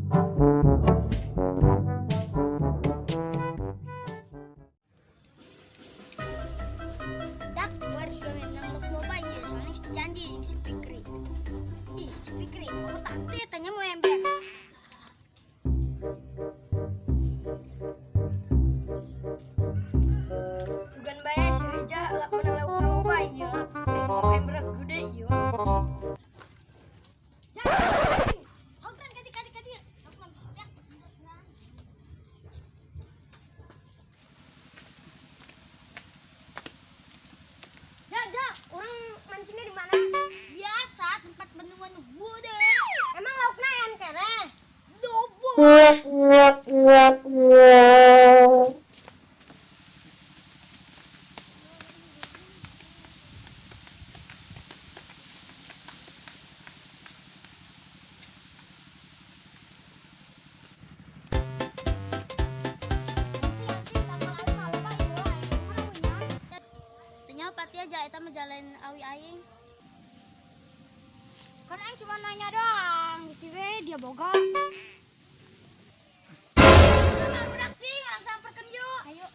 Dak, waris gawe menang lauk loba ieu, soalnya si janji jeung si Fikri. Ih, si Fikri, oh tante tanya mau ember. Sugan bae si Rija menang lauk loba ieu. Mau ember gede ieu. Ja, ja, orang mancingnya di mana? Biasa tempat bendungan gede. Emang laukna yang kere? Dobo. Ternyata pati aja eta mah jalan awi aing. Kan aing cuma nanya doang, si we dia boga. Barudak cing, orang samperkeun yuk. Ayo.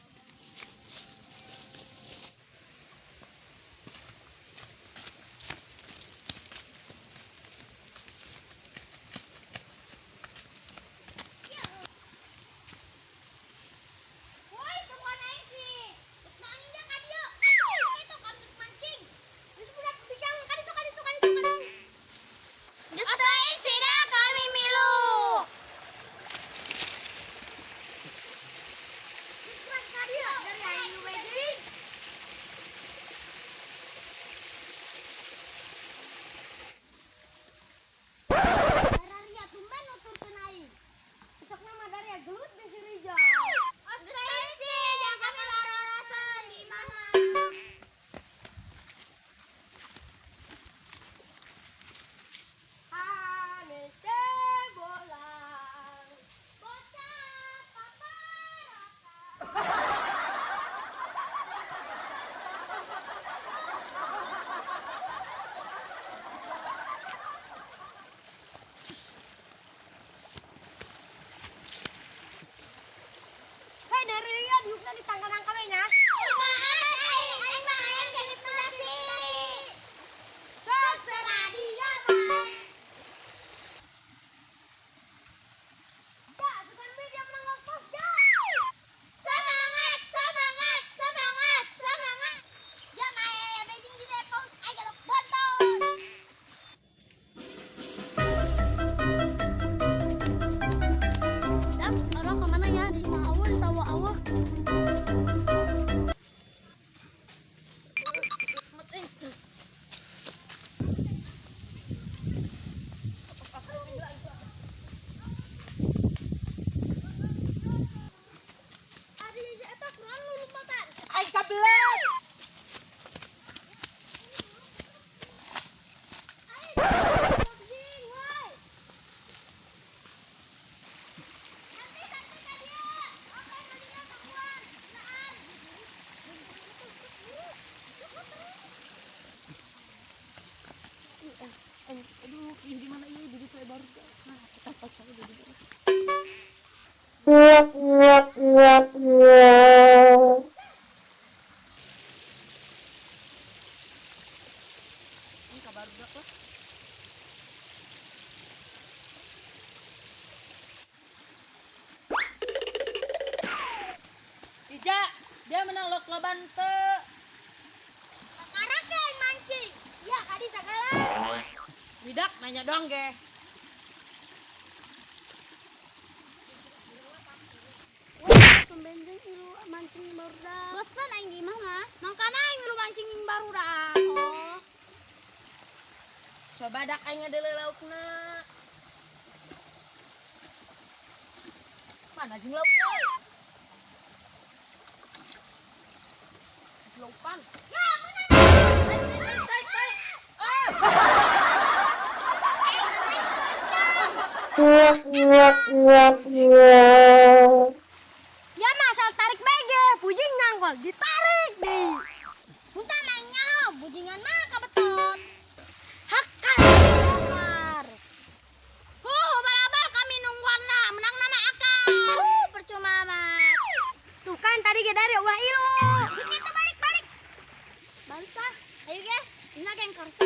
Woi, temuan aing sih. Nah, aing dia ka dieu. Aing itu kan mancing. Geus budak bicara kan itu kan itu kan itu kan. Geus teuing sida kami milu. Geus ka dieu dari aing we deui. Dararia tumben nuturkeun aing. Besokna mah dari gelut jeung si Rija. Geus teuing sih, jangan kami lararasan di mana. Hanete bolang. Bocah paparata. Hei dari Ria diukna di tanggal nangka we nya. Aing mah aing genit nasi. Terserah dia mah. Ja, sugan we dia menang lauk ja. Semangat, semangat, semangat, semangat. Jangan aya bejing di depos, aing galak bontot. Dak, orang kemana ya? Di imah awal, di sawah awal. Ari si eta kurang lu lompatan. Aing kabelet. Jing, woi. Hati-hati ka dia. Oke, tadinya kakuan. Naan. Aduh, ih di mana ieu jadi teh baru. Nah, kita pacar jadi. Ini kabar budak lah. Ija, dia menang lok loban teu. Sekarang ke aing mancing. Iya, kadi sagala. Widak nanya doang ge. Tumben deui milu mancing barudak. Bosen aing di imah mah. Mangkana aing milu mancing barudak. Oh. Coba dak aing ngadeuleu laukna. Mana jeung laukna? Laupan. Ya, menang. Tarik, tarik. Ah! Aing ketarik kencang. Ya masal tarik bege, pujing nangkol ditarik deui. Punten aing nyaho, bujingan mah kabetot. Hakkan. Huh, barabar kami nungguan. Ina geng karsa.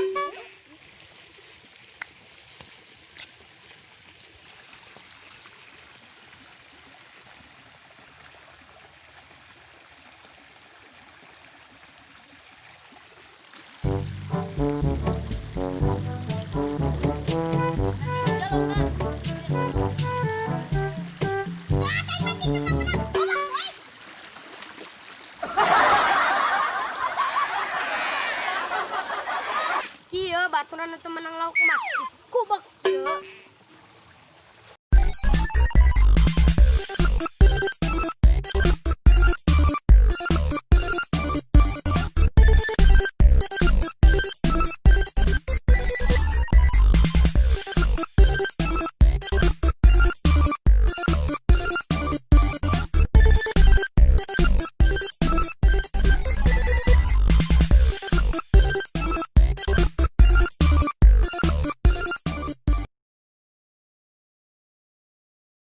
Kieu baturan teu menang lauk mah. Kubek kieu.